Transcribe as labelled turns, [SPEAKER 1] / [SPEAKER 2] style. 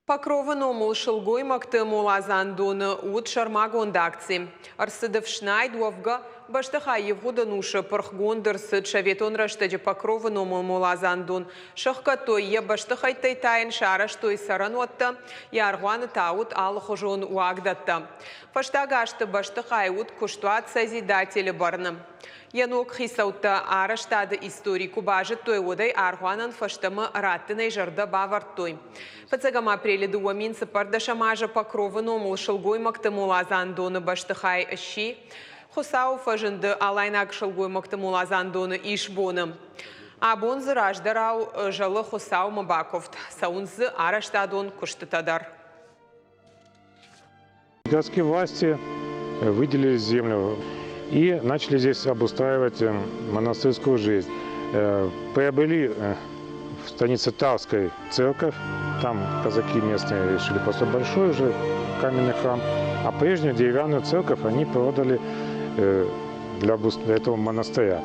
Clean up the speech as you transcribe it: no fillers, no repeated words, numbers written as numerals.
[SPEAKER 1] Покровы номыл сылгоймӕгты моладзандоны уыд сӕрмагонд акци. Ӕрцыд ӕфснайд. Уӕвгӕ, бӕстыхай ивгъуыд ӕнусы пырхгонд ӕрцыд. Советон рӕстӕджы Покровы номыл моладзандон сӕхгӕдтой, йӕ бӕстыхӕйттӕй та йын сарӕзтой цӕрӕнуӕттӕ, йӕ аргъуаны та уыд алыхуызон уагдӕттӕ. Фӕстаг азты бӕстыхай уыд куыстуат Созидатель-ы бӕрны. Йӕ ног хицӕуттӕ арӕзтады истори куы базыдтой, уӕд ӕй аргъуанӕн фӕстӕмӕ раттынӕй зӕрдӕ бавӕрдтой. Фыццӕгӕм апрелы 2014 азы Покровы номыл сылгоймӕгты моладзандоны бӕстыхай сси Хуыцауы фӕзынды Алайнаг сылгоймӕгты моладзандоны исбоны. Абон дзы раздӕрау зӕлы Хуыцаумӕ бакуывд, цӕуынц дзы арӕзтадон куыстытӕ дӕр.
[SPEAKER 2] Городские власти выделили землю и начали здесь обустраивать монастырскую жизнь. Приобрели в станице Тарской церковь, там казаки местные решили построить большой уже каменный храм, а прежнюю деревянную церковь они продали для этого монастыря.